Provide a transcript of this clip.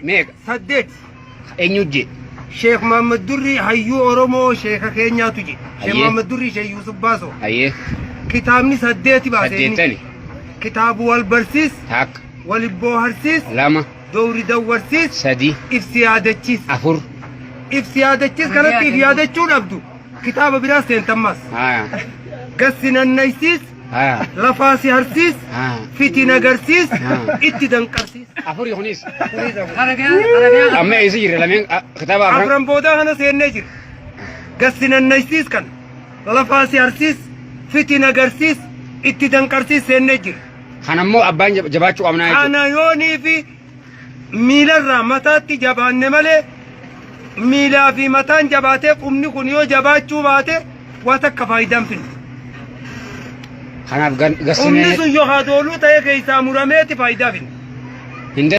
Meeqa? Saddeet. Eenyu jee? Sheekh Muhammad Durrii hayyuu Oromoo sheeka keenyaatu je. Sheekh Hayyee. Muhammad Durrii Sheekh Yuusuf Baasoo. Hayyee. Kitaabni saddeeti baase inni. Saddeettani. Kitaabu wal barsiis, Takka. wal booharsiis, Lama. dowri dawwarsiis, Sadi. ibsi yaadachiis. Afur. Ibsi yaadachiis kanatti if yaadachuu dhabdu. Kitaaba biraa seentammas. Haya. Gassi nannaysiis, Haya. lafaa si harsiis, Haya. fitin agarsiis, Ah. itti danqarsiis. Afuri kunis. Kunis afur. Amma eessa jirra lameen kitaaba afran. Afran boodaa kana seennee jira. Gassi nannaysiis kana. Lafaa si harsiis, fitin agarsiis, itti danqarsiis seennee jira. Kan ammoo abbaan jabaachuu qabnaa jechuudha. Kana yoonii fi miilarraa mataatti jabaanne malee miilaa fi mataan jabaatee qubni kun yoo jabaachuu baate waa takka faayidaan finne. Kanaaf Qubni gassinee sun yoo hadooluu ta'e keessaa murameeti faayidaa finne. hin